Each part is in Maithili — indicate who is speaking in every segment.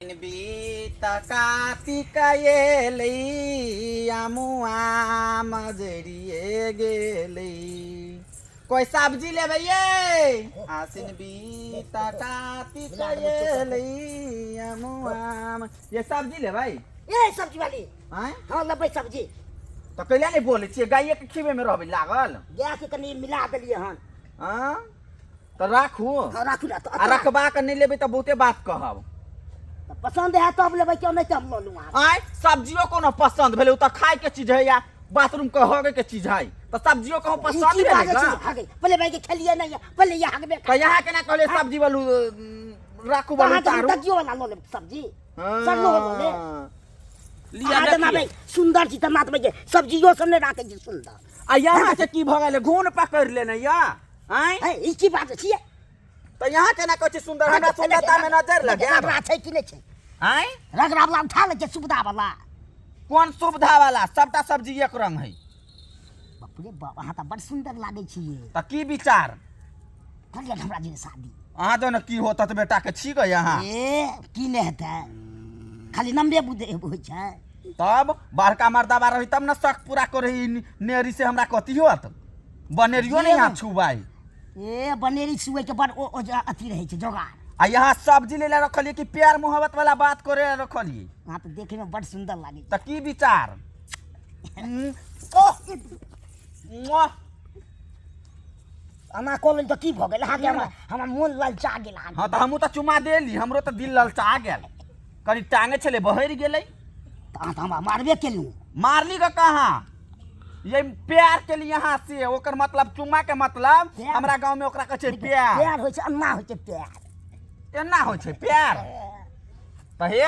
Speaker 1: बीत कातिक एलै अमुआ मजरिए गेलै। कोइ सब्जी लेबै ये? आसिन बीत कातिक एलै अमुआ ये सब्जी लेबै।
Speaker 2: ए सब्जी वाली।
Speaker 1: आँय?
Speaker 2: हाँ, लेबै सब्जी।
Speaker 1: तऽ कैला नहि बोलै छियै? गायके खिबेमे रहबै लागल।
Speaker 2: गाय के कनि मिला देलियै हन।
Speaker 1: आँ तऽ राखू।
Speaker 2: हाँ, राखू ने तऽ।
Speaker 1: आ रखबा के नहि लेबै तऽ बहुते बात कहब।
Speaker 2: तऽ पसन्द है तब लेबै, क्यों नहि तऽ हम लऽ लू अहाँ।
Speaker 1: आँय, सब्जियो कोनो पसन्द भेलै? ओ तऽ खाय के चीज है या बाथरूम के हगे के चीज है, तऽ सब्जियो कहूँ
Speaker 2: ई
Speaker 1: पसन्द
Speaker 2: की
Speaker 1: भेलै
Speaker 2: बाजै
Speaker 1: गा?
Speaker 2: छी? हगे पहिले भाई के खेलिए नहीं है, पहिले ये हगबे।
Speaker 1: तऽ यहाँ केना कहले सब्जी वालू राखू
Speaker 2: तऽ
Speaker 1: वालू
Speaker 2: अहाँके हम
Speaker 1: उतारू।
Speaker 2: दगियो वाला लऽ लेब सब्जी। सड़लो लऽ लेब।
Speaker 1: हाँ। लिअ।
Speaker 2: अहाँ
Speaker 1: देखियौ।
Speaker 2: देबै सुन्दर छी तऽ मात के सब्जियो सब नहि राखै छी सुन्दर।
Speaker 1: आ यहाँ के की भऽ गेलै? घून पकड़ि लेने या आँय?
Speaker 2: है, ई की बात छियै?
Speaker 1: तऽ यहाँ केना कहै छी सुन्दर? हमरा सुन्दरता में नजर लगायब?
Speaker 2: रगड़ा छै कि नहि छै?
Speaker 1: आँय?
Speaker 2: रगड़ा वाला उठा लै छै, सुविधा वाला।
Speaker 1: कोन सुविधा वाला? सबटा सब्जी एक रंग है।
Speaker 2: बाप रे बाप, अहाँ तऽ बड़ सुन्दर लागै छियै।
Speaker 1: तऽ की विचार?
Speaker 2: करियै हमरा जे शादी।
Speaker 1: अहाँ जो ने की होत बेटा के छी गए अहाँ।
Speaker 2: ए, की नहि हेतै? खाली नम्बे बुझे होइ छै।
Speaker 1: तब बड़का मर्दाबा रही तब ने शक पूरा करे। नेरी से हमरा कथी होत? बनेरियो नहीं यहाँ छुबाई।
Speaker 2: ए, बनेरी छुए के बड़ ओ जे अथी रहै छै जोगाड़।
Speaker 1: आ यहाँ सब्जी ले ला रखलिए कि प्यार मोहब्बत वाला बात करे ला रखलिए?
Speaker 2: अहाँ तऽ देखे में बड़ सुन्दर लागै छै।
Speaker 1: तऽ की विचार? ओह मुआह।
Speaker 2: एना कऽ लेल तऽ की भऽ गेल अहाँके? हमरा हमरा मोन ललचा गेल अहाँके।
Speaker 1: हाँ, तऽ हमहूँ तऽ चुमा देली, हमरो तऽ दिल ललचा गेल। कनि टांगे छलै, बहरि गेलै।
Speaker 2: तऽ अहाँ तऽ हमरा मारबे केलहुँ।
Speaker 1: मारली के कहाँ ये? प्यार के लिए यहाँ से ओकर मतलब चुम्मा के मतलब।
Speaker 2: प्यार।
Speaker 1: हमरा गांव में ओकरा कहै छै प्यार।
Speaker 2: प्यार होइ छै, अन्ना होइ छै प्यार।
Speaker 1: एना होइ छै प्यार? तऽ हे,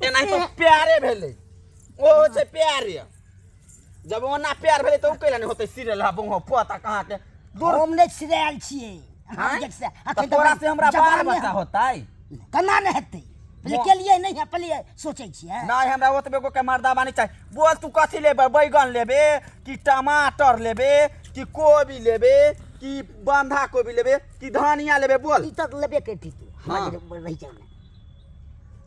Speaker 1: एनाही तऽ प्यारे भेलै। ओ होइ छै प्यारे। जब ओना प्यार भेलै तऽ ओ कैला नहि होतै? सिरेल हा बहु पोता कहाँ के दूर।
Speaker 2: हम नहि छिड़ायल छियै। हम
Speaker 1: आँय?
Speaker 2: जे से
Speaker 1: तऽ
Speaker 2: अखन
Speaker 1: तोरा से हमरा बाल
Speaker 2: जवाने
Speaker 1: बच्चा
Speaker 2: हम।
Speaker 1: होतै?
Speaker 2: केना नहि हेतै? पहिले केलियै नहि है, पहिले सोचै छियै।
Speaker 1: नहीं, हमरा ओतबे गो के मर्दाबा नहीं चाहिए। बोल, तू कथी लेबे? बैगन लेबे कि टमाटर लेबे कि कोबी लेबे कि बंधा कोबी लेबे कि धनिया लेबे? बोल।
Speaker 2: ई तऽ लेबे करती तू।
Speaker 1: हाँ।
Speaker 2: हमरा जे रहि जाउ ने।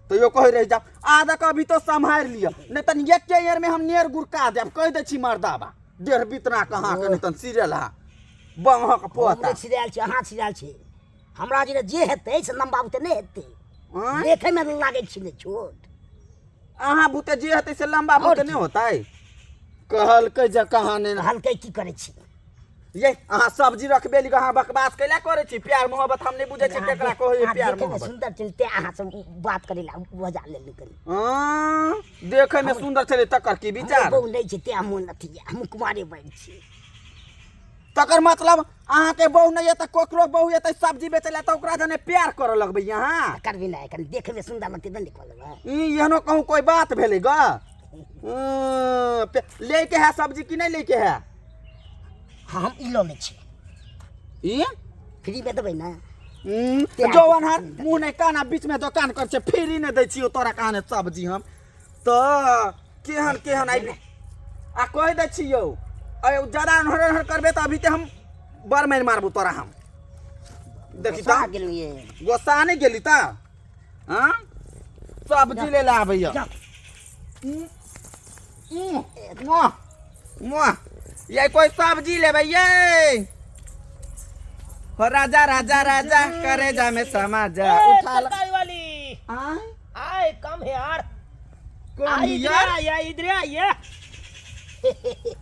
Speaker 1: तो यो कहि रहि जाओ। आधा कभी तो सम्हारि लिअ, नहीं तन एके ईयर में हम नेर गुड़का देब, कहि दै छी। मर्दाबा डेढ़ बितना कहाँ के, नहीं तन सीरियल हा बंहक
Speaker 2: हम
Speaker 1: पोता।
Speaker 2: नहि छिड़ायल छी, अहाँ छिड़ायल छी। हमरा जे हेतै से लम्बा बुते नहि हेतै।
Speaker 1: आँय?
Speaker 2: देखै मे लागै छी ने छोट।
Speaker 1: अहाँ बुते जे हेतै से लम्बा
Speaker 2: आओर
Speaker 1: बुते नहि होतै? कहलकै जे कहाँ ने।
Speaker 2: कहलकै की करै छी?
Speaker 1: ये, अहाँ सब्जी रखबे ली, अहाँ बकवास कैला करै छी? प्यार मोहब्बत हम नहि बुझै छी केकरा कहै
Speaker 2: अहाँ
Speaker 1: प्यार
Speaker 2: देखैमे
Speaker 1: मोहब्बत।
Speaker 2: सुन्दर चलते अहाँ सब बात करै ला बजा लेलु कनी।
Speaker 1: आँ, देखै मे सुन्दर छलै तकर की विचार?
Speaker 2: बहु नहि छै तें मोन अथी यऽ, हम कुमारे बनि छी।
Speaker 1: तकर मतलब अहाँके बहु नहि यऽ तऽ ककरो बहु एतै सब्जी बेचै लए तऽ ओकरा जने प्यार करऽ लगबै अहाँ?
Speaker 2: करबी नहि, कनी देखैमे सुन्दर लगतै तऽ नहि कऽ लेबै।
Speaker 1: ई एहनो कहूँ कोइ बात भेलै ग? लैके है सब्जी कि नहि लैके है?
Speaker 2: हाँ, हम ई लऽ लै छी।
Speaker 1: ई
Speaker 2: फ्रीमे देबै ने?
Speaker 1: जो अनहर मुँह नहि काना, बीच में दोकान कर छै, फ्री नहि दै छियौ तोरा कहाने सब्जी हम। तऽ केहन केहन आबि आ कहि दै छियौ, अरे ज्यादा अनहर अनहर करबे तऽ अभी तऽ हम बड़ मारि मारबू तोरा हम। देखी
Speaker 2: गोसा
Speaker 1: तऽ
Speaker 2: गेलहुँ ये।
Speaker 1: गोस्सा नहि गेली तऽ? हाँ, सब्जी ले ला आबैया।
Speaker 2: जाउ।
Speaker 1: मुah, मुah। ये कोई सब्जी लेबै ये? हो राजा राजा राजा, करे जा में समा जा, उठा ला।
Speaker 3: तरकारी वाली।
Speaker 1: आय?
Speaker 3: आए, कम है यार।
Speaker 1: कम
Speaker 3: आ, इधर
Speaker 1: here?
Speaker 3: आइए, इधर आइए।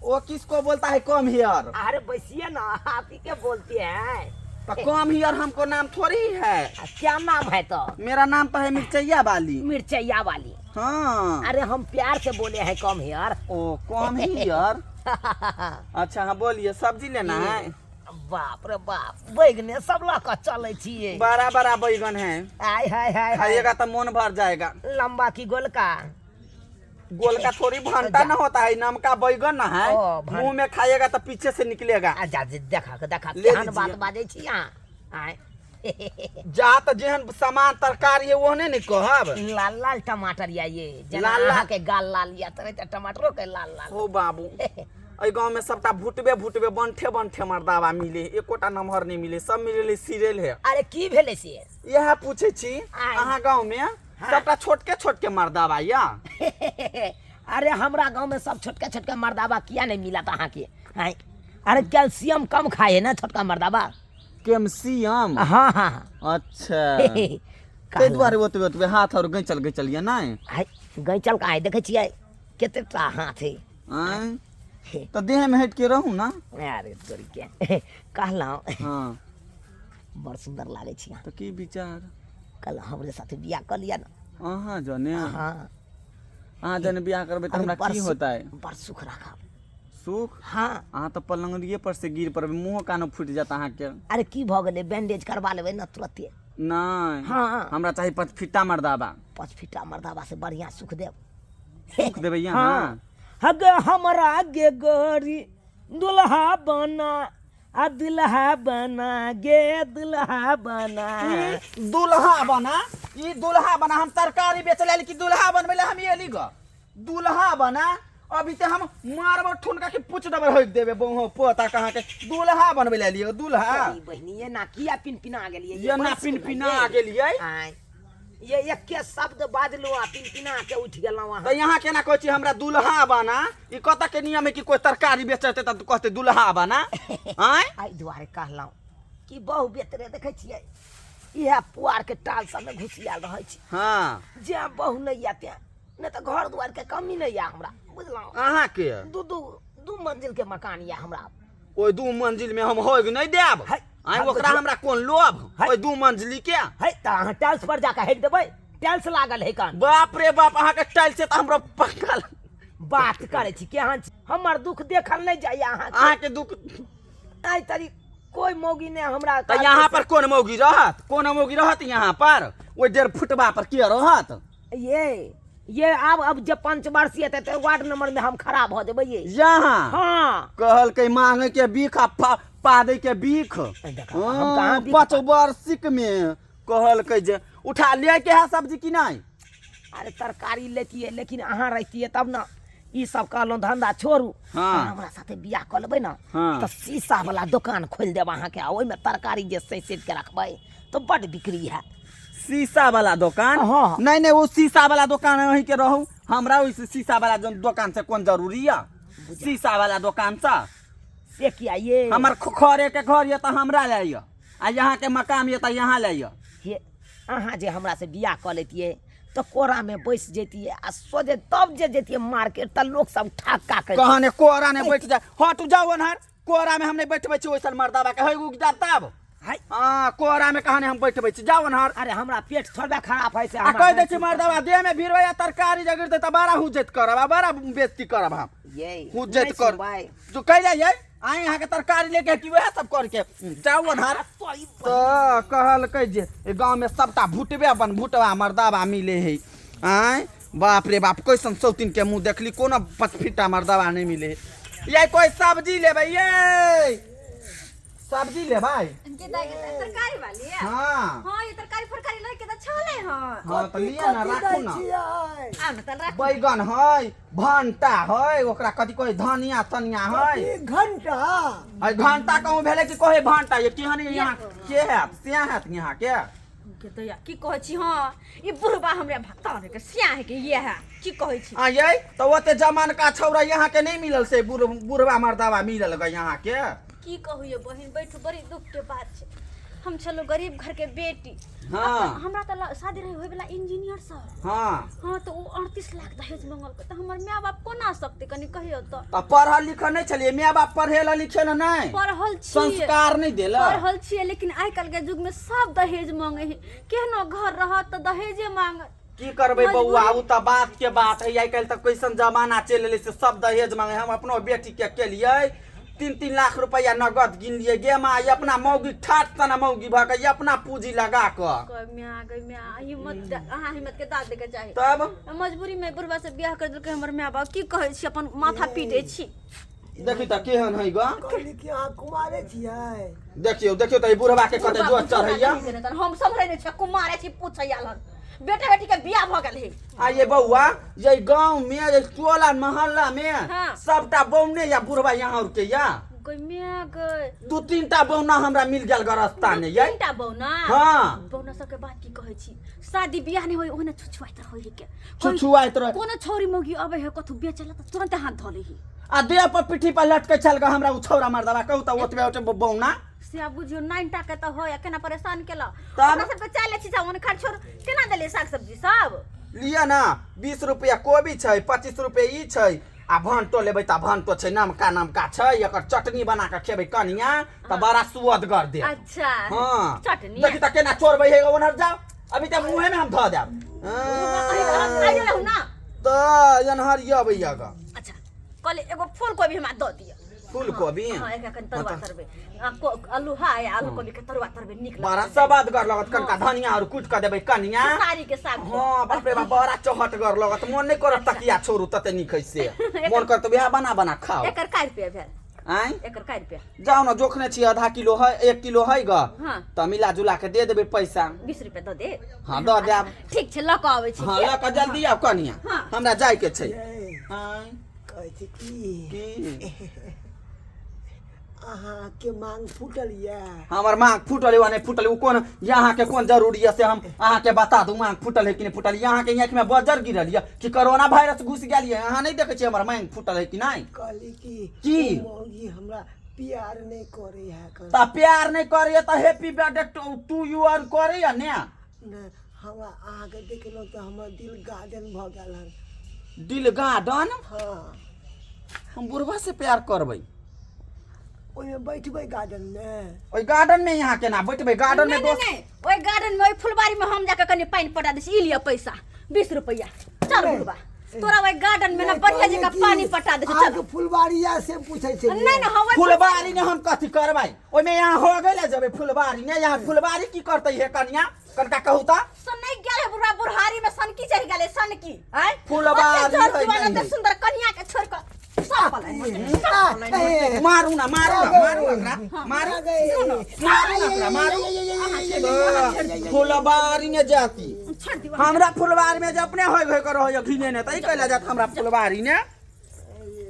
Speaker 1: वो किसको बोलता है कम here?
Speaker 3: अरे बसिए ना, आप ही क्या बोलती हैं?
Speaker 1: तो कम here हमको नाम थोड़ी है।
Speaker 3: आ, क्या नाम है तो?
Speaker 1: मेरा नाम तो है मिर्चैया वाली।
Speaker 3: मिर्चैया वाली?
Speaker 1: हाँ।
Speaker 3: अरे, हम प्यार से बोले हैं कम here.
Speaker 1: O, come here. अच्छा, हाँ, बोलिए, सब्जी लेना है?
Speaker 3: बाप रे बाप, बैगने सब लऽ कऽ चलै छियै।
Speaker 1: बड़ा बड़ा बैगन है।
Speaker 3: आय हाय हाय हाय।
Speaker 1: खाइएगा तो मन भर जाएगा।
Speaker 3: लंबा की गोलका?
Speaker 1: गोल का थोड़ी, भंटा न होता है, नमका बैगन न है।
Speaker 3: ओ,
Speaker 1: मुंह में खाइएगा तो पीछे से निकलेगा।
Speaker 3: आ जा जे, देखा के देखा।
Speaker 1: ले
Speaker 3: केहन
Speaker 1: लीजिए।
Speaker 3: बात बाजै छी अहाँ, आय?
Speaker 1: जा तऽ जेहन सामान तरकारी है ओहने ने कहब।
Speaker 3: लाल लाल टमाटर या ये जेना
Speaker 1: लाल लाल।
Speaker 3: अहाँके गाल लाल या तऽ टमाटरो के लाल लाल।
Speaker 1: हो बाबू, एहि गाँव में सबटा भुटबे भुटबे बंठे बंठे मर्दाबा मिले, एकोटा नमहर नहीं मिले, सब मिले सीरियल है।
Speaker 3: अरे, की भेलै से?
Speaker 1: इएह पूछे छी।
Speaker 3: आय।
Speaker 1: अहाँ गाँव में सबटा छोटके छोटके मर्दाबा या।
Speaker 3: अरे हमरा गांव में सब छोटका छोटका मर्दाबा किया नहीं मिलत अहाँके? आँय? अरे कैल्शियम कम खाए है ना छोटका मर्दाबा।
Speaker 1: कैल्शियम?
Speaker 3: हाँ हाँ हाँ।
Speaker 1: अच्छा, ताहि दुआरे ओतबे ओतबे हाथ और गैचल गैचल ये नहि?
Speaker 3: आइ गैचल का है, देखै छियै कतेक टा हाथ है।
Speaker 1: आँय, तऽ देह में हटि के रहू ना।
Speaker 3: अरे तोरी के कहलहुँ।
Speaker 1: हाँ।
Speaker 3: बड़ सुंदर लागै छी अहाँ।
Speaker 1: तऽ की विचार?
Speaker 3: कल हमरे साथे बियाह कऽ लिअ ना।
Speaker 1: अहाँ जने?
Speaker 3: हाँ।
Speaker 1: अहाँ जने बियाह करबै तऽ
Speaker 3: अरे
Speaker 1: हमरा
Speaker 3: बड़
Speaker 1: की होतै?
Speaker 3: बड़ सुख राखब।
Speaker 1: सुख?
Speaker 3: हाँ।
Speaker 1: अहाँ तऽ पलंगरिये पर से गिर पड़बै, मुँहो कानो फूटि जायत अहाँके।
Speaker 3: अरे की भऽ गेलै, बैंडेज करबा लेबै ने तुरते।
Speaker 1: नहि।
Speaker 3: हाँ।
Speaker 1: हमरा चाही 5 फीटा मर्दाबा।
Speaker 3: 5 फीटा मर्दाबा से बढ़िया सुख देब।
Speaker 1: सुख देबै अहाँ?
Speaker 3: हाँ। हगे हमरा गे गोरी दुल्हा बना, आ दुल्हा बना गे दुल्हा बना।
Speaker 1: ई दुल्हा बना, ई दुल्हा बना। हम तरकारी बेचै लए कि दुल्हा बनबै लए हम एली ग? दुल्हा बना। अभी ते हम मारबो ठुनका के पूछ देबै, होइक देबै बहु पोता कहाँ के दुल्हा बनबै लए लियो दुल्हा।
Speaker 3: ई बहिनी ये ना किया पिन पिना गेलियै?
Speaker 1: ये ना पिन पिना गेलियै।
Speaker 3: आँय, ये एके शब्द बाजलहुँ आ पिन पिना के उठि गेलहुँ अहाँ।
Speaker 1: तऽ यहाँ केना कहै छी हमरा दुल्हा बना? ई कतऽ के नियम है कि कोई तरकारी बेचते तऽ कहते दुल्हा बना? आँय,
Speaker 3: एहि दुआरे कहलहुँ कि बहु बेतरे देखै छियै इएह पुआर के टाल सबमे घुसियाल रहै छी।
Speaker 1: हाँ।
Speaker 3: जे बहु नहि यऽ तें, नहि तऽ घर दुआर के कमी नहि यऽ हमरा, बुझलहुँ?
Speaker 1: अहाँके
Speaker 3: दू दू दू मंजिल के मकान यऽ हमरा।
Speaker 1: ओहि 2 मंजिल में हम होग नहीं देब।
Speaker 3: है,
Speaker 1: आइ
Speaker 3: हम
Speaker 1: ओकरा
Speaker 3: देखियौ।
Speaker 1: हमरा कोन लोभ
Speaker 3: है।
Speaker 1: ओहि 2 मंजिली के?
Speaker 3: है तऽ अहाँ टाइल्स पर जाके हेक देबै, टाइल्स लागल है कान।
Speaker 1: बाप रे बाप, अहाँके टाइल्स से तऽ हमरा पक्का
Speaker 3: बात करै छी केहन छी, हमर दुख देखल नहि जाइए अहाँके।
Speaker 1: अहाँके दुख
Speaker 3: आइ तरी कोई मौगी नहि हमरा।
Speaker 1: तऽ यहाँ पर कोन मौगी रहत? कोन मौगी रहत यहाँ पर? ओहि 1.5 फुटबा पर के रहत?
Speaker 3: ये आब जब पंचवर्षीय हेतै तऽ वार्ड नंबर में हम खड़ा भऽ जेबै ये।
Speaker 1: यहाँ?
Speaker 3: हाँ।
Speaker 1: कहलकै मांगे के बीख आ पादै के बीख।
Speaker 3: देखा, हम कहाँ बीख
Speaker 1: पंचवार्षिक में कहलकै जे उठा लिए के है सब्जी कि नहि?
Speaker 3: अरे तरकारी लेतियै, लेकिन अहाँ रहितियै तब ने। ई सब कहलहुँ धंधा छोड़ू।
Speaker 1: हाँ।
Speaker 3: अहाँ हमरा साथे बियाह कऽ लेबै ने।
Speaker 1: हाँ।
Speaker 3: तऽ शीशा वाला दोकान खोलि देब अहाँके, आ ओहिमे तरकारी जे सैत सैत के रखबै तऽ बड्ड बिक्री हैत।
Speaker 1: शीशा वाला दोकान?
Speaker 3: हाँ।
Speaker 1: नहीं नहीं, वो शीशा वाला दोकान है वहीं के रहू। हमरा ओहि शीशा वाला जन दोकान से कोन जरूरी है? शीशा वाला दोकान से
Speaker 3: से किया ये?
Speaker 1: हमर खरे के घर ये तऽ हमरा ले ये, आ यहाँ के मकान ये तऽ यहाँ ले ये।
Speaker 3: हे, अहाँ जे हमरा से बियाह कऽ लेतियै तऽ कोरा में बैस जैतियै आ सोझे तब जे जैतियै मार्केट तऽ लोक सब ठक्का कर।
Speaker 1: कहने कोरा ने बैठ जाए, हट जाओ अनहर। कोरा में हम नहीं बैठबै छी ओइसन मर्दाबा के। हे उग जा तब।
Speaker 3: है।
Speaker 1: हाँ, कोरा में कहने हम बैठबै छी, जाओ अनहर।
Speaker 3: अरे हमरा पेट थोड़बे खराब है से
Speaker 1: आ
Speaker 3: हमरा
Speaker 1: कहि दै छी मर्दाबा देह में भिड़बै आ तरकारी जे गिरतै तऽ बड़ा हुज्जत करब आ बड़ा बेइज्जती करब हम।
Speaker 3: ये
Speaker 1: हुज्जत
Speaker 3: नहि
Speaker 1: कर।
Speaker 3: सुनबै।
Speaker 1: जो कैला ये आइ अहाँके तरकारी लेके कि वएह सब करके जाओ अनहर। तऽ कहलकै जे ए गाँव में सबटा भुटबे अपन भुटबा मर्दाबा मिले है। आँय बाप रे बाप, कैसन सौतीन के मुँह देखली, कोनो पचफीटा मर्दाबा नहीं मिले है। ये कोई सब्जी लेबै? ये सब्जी लेबै?
Speaker 4: तरकारी वाली है?
Speaker 1: हाँ।
Speaker 4: हाँ, ये तरकारी फरकारी लइके तऽ छलै हँ।
Speaker 1: हाँ, तऽ लिअ ना, राखू ना।
Speaker 4: आउ ने तऽ राखू।
Speaker 1: बैगन है, भंटा है, ओकरा कथी कहै, धनिया तनिया है।
Speaker 2: घंटा
Speaker 1: है घंटा कहूँ भेलै कि कहै भंटा? ये केहन यहाँ के हैत से हैत यहाँ के?
Speaker 4: के तऽ या की कहै छी? हाँ, ई बुढ़बा हमरा भक्ता के सिया है के ये है की कहै छी?
Speaker 1: आ ये तऽ ओते जमान का छौड़ा यहाँ के नहीं मिलल से बुढ़वा मर्दावा मिलल ग यहाँ के।
Speaker 4: की कहू ये बहिन, बैठू, बड़ी दुख के बात छै। हम छलहुँ गरीब घर के बेटी।
Speaker 1: हाँ।
Speaker 4: हमरा तऽ शादी रहे होय वाला इंजीनियर सर।
Speaker 1: हाँ।
Speaker 4: हाँ, तऽ ओ 38 लाख दहेज मंगलकै तऽ हमर माय बाप कोना सकतै, कनि कहियौ तऽ।
Speaker 1: तऽ पढ़ल लिखल नहि छलियै? माय बाप पढ़े ला लिखे ला नहि?
Speaker 4: पढ़ल छियै।
Speaker 1: संस्कार नहि देलक?
Speaker 4: पढ़ल छियै, लेकिन आइ काल्हि के युग में सब दहेज मांगे है, केहनो घर रहत तऽ दहेजे मांगत।
Speaker 1: की करबै बौआ,
Speaker 4: मजबूरी।
Speaker 1: ओ तऽ बात के बात है। आइ काल्हि तऽ कैसन जमाना चलि एलै से सब दहेज मांगे। हम अपनो बेटी के केलियै 3-3 लाख रुपया नगद गिनलियै गे माँ, अपना मौगी ठाठ तना मौगी भऽ के अपना पूंजी लगा कऽ।
Speaker 4: गै माय, गै माय, हिम्मत अहाँ हिम्मत के दाद देके चाही।
Speaker 1: तब
Speaker 4: मजबूरी में बुढ़बा से बियाह कर देलकै हमर माय बाप। की कहै छी, अपन माथा पीटै छी।
Speaker 1: देखी तऽ केहन है ग।
Speaker 2: कहली कि अहाँ कुमारे छियै?
Speaker 1: देखियौ देखियौ तऽ ई बुढ़बा के कते
Speaker 4: बुढ़बा
Speaker 1: जोर चढ़ैया।
Speaker 4: हम सम्हरै नहि छियै, कुमारे छी पूछै आयल हन। बेटा बेटी के बियाह भऽ गेल है।
Speaker 1: आ ये बौआ, ये गांव में ये टोला मोहल्ला में
Speaker 4: हाँ।
Speaker 1: सबटा बौने या बुढ़बा यहाँ के या।
Speaker 4: गई मैं गई।
Speaker 1: दू तीन टा बौना हमरा मिल गेल ग रास्ता ने यै।
Speaker 4: तीनटा बौना?
Speaker 1: हाँ।
Speaker 4: बौना सबके बात की कहै छी, शादी बियाह नहि होय ओहने छुछुआइत रहै है के।
Speaker 1: छुछुआइत रहै।
Speaker 4: कोनो छौरी मौगी अबै है कथू बेचै ला तऽ तुरंत हाथ धऽ लै है।
Speaker 1: आ देह पर पिट्ठी पर लटकै छल ग हमरा उ छौरा मर्दबा, कहू तऽ ओतबे ओतबे बौना।
Speaker 4: से आब बुझियौ नाइन टा के तऽ होय, केना परेशान केलक।
Speaker 1: तब?
Speaker 4: हमरा सबके चालि छी जाउ खर छोड़, केना देलियै साग सब्जी सब?
Speaker 1: लिअ ना, 20 रुपया कोबी छै, 25 रुपये ई छै, आ भंटो लेबै तऽ भंटो छै, नमका नमका छै, एकर चटनी बना कऽ खेबै कनिया तऽ बड़ा सुअदगर देत।
Speaker 4: अच्छा।
Speaker 1: हाँ।
Speaker 4: चटनी।
Speaker 1: देखी तऽ केना चोरबै हे, ओनहर जाउ, अभी तऽ मुँहे में हम धऽ देब।
Speaker 4: आइ रहू ना।
Speaker 1: तऽ एनहर अबैया ग।
Speaker 4: अच्छा कहली एगो फूल कोबी हमरा दऽ दिअ।
Speaker 1: फूल कोबी?
Speaker 4: हाँ, एक कनि तरुआ तरबै। आलू है, आलू कोबी के तरुआ तरबै, नीक
Speaker 1: बड़ा
Speaker 4: लगतै।
Speaker 1: सवादगर लगत, कनका धनिया और कुटि कऽ देबै कनिया।
Speaker 4: खेसारी के साग।
Speaker 1: हाँ बाप रे बाप, बड़ा चहटगर लगत, मन नहि करत तकिया छोड़ू, तते नीक है से मन करत वएह बना बना खाओ।
Speaker 4: एकर कै रुपया भेल?
Speaker 1: आँय?
Speaker 4: एकर कै रुपया?
Speaker 1: जाउ ने, जोखने छी, आधा किलो है, 1 किलो है ग।
Speaker 4: हाँ।
Speaker 1: तऽ मिला जुला के दे देबै पैसा।
Speaker 4: 20 रुपया दऽ दे।
Speaker 1: हाँ दऽ देब।
Speaker 4: ठीक छै, लऽ कऽ आबै छी।
Speaker 1: हाँ लऽ कऽ जल्दी आउ कनिया।
Speaker 4: हाँ।
Speaker 1: हमरा जाय के छै।
Speaker 2: यै,
Speaker 1: आँय?
Speaker 2: कहै छी की?
Speaker 1: की?
Speaker 2: अहाँके मांग फूटल यऽ?
Speaker 1: हमर मांग फूटल है वा नहि फूटल है, ओ कोन अहाँके कोन जरूरी है से हम अहाँके बता दू मांग फूटल है कि नहि फूटल। अहाँके आँखिमे बजर गिरल यऽ कि कोरोना वायरस घुसि गेल यऽ? अहाँ नहि देखै छियै हमर मांग फूटल है कि नहि?
Speaker 2: कहली कि
Speaker 1: की?
Speaker 2: ओ मौगी हमरा प्यार नहि करे है।
Speaker 1: तऽ प्यार नहि करैया तऽ हैप्पी बर्थडे टू यू आर करैया ने?
Speaker 2: नहि, हमरा अहाँके देखलहुँ तऽ हमर दिल गार्डन भऽ गेल हन।
Speaker 1: दिल गार्डन?
Speaker 2: हाँ।
Speaker 1: हम बुढ़वा से प्यार करबै।
Speaker 2: ओहिमे बैठबै गार्डनमे?
Speaker 1: ओहि गार्डन में यहाँ केना बैठबै गार्डन में?
Speaker 4: नहि
Speaker 1: दोस्त
Speaker 4: नहि, ओहि गार्डन में, ओहि फुलबाड़ी में हम जाके कनि पानि पटा दै छी। ई लिअ पैसा, 20 रुपैआ। चल बुढ़बा, तोरा ओहि गार्डन में ना बढ़िया जकाँ पानि पटा दै छी, चल।
Speaker 2: अहाँके फुलबाड़ी यऽ से पूछै छै।
Speaker 4: नहि नहि, हम ओहि
Speaker 1: फुलबाड़ी ने हम कथी करबै ओहिमे? यहाँ हो गेलै जेबै फुलबाड़ी ने, यहाँ फुलबाड़ी की करतै हे कनिया, कनका कहू तऽ।
Speaker 4: सनक गेल है बुढ़ा, बुढ़ारी में सनकी चढ़ि गेलै, सनकी आँय।
Speaker 1: फुलबाड़ी
Speaker 4: ओते जर
Speaker 1: है,
Speaker 4: जुआन,
Speaker 1: नहीं
Speaker 4: ओते
Speaker 1: है।
Speaker 4: सुंदर कनिया के छोड़ कऽ सब पलायन भऽ गेलै, सब पलायन भऽ गेलै।
Speaker 1: मारू ना, मारू ना, मारू एकरा, मारू, मारू ना एकरा, मारू। तऽ फुलबाड़ी ने जाती।
Speaker 4: छोड़ दियौ।
Speaker 1: हमरा फुलबाड़ी में जे अपने होय होय कर रहै घिने ने तऽ ई कैला जात हमरा फुलबाड़ी ने?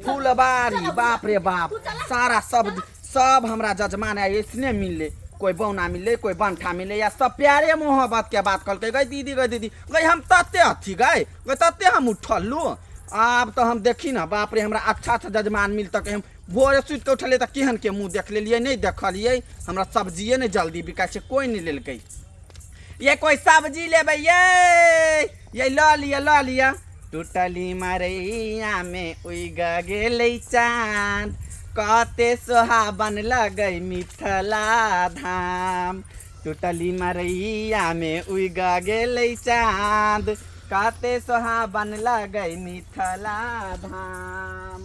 Speaker 1: फुलबाड़ी बाप रे बाप, सारा सब सब हमरा जजमान है ऐसने मिलले, कोई बौना मिलले, कोई बंठा मिलले, या सब प्यारे मोहब्बत के बात कहलकै, गई दीदी, गई दीदी, गई हम तते अथी गए, गई तते हम उठलू। आब तऽ हम देखी ना बाप रे, हमरा अच्छा अच्छा जजमान मिल तक हम भोरे सुति के उठलियै तऽ केहन के मुँह देख लेलियै, नहि देखलियै। हमरा सब्जिए नहि जल्दी बिकाइ छै, कोई नहि लेलकै। ये कोई सब्जी लेबै ये? ये लऽ लिअ, लऽ लिअ। टूटली मरैया में उगि गेलै चाँद, कते सोहावन लगै मिथिला धाम। टूटली मरैया में उगि गेलै चाँद, कते सोहावन लगै मिथिला धाम।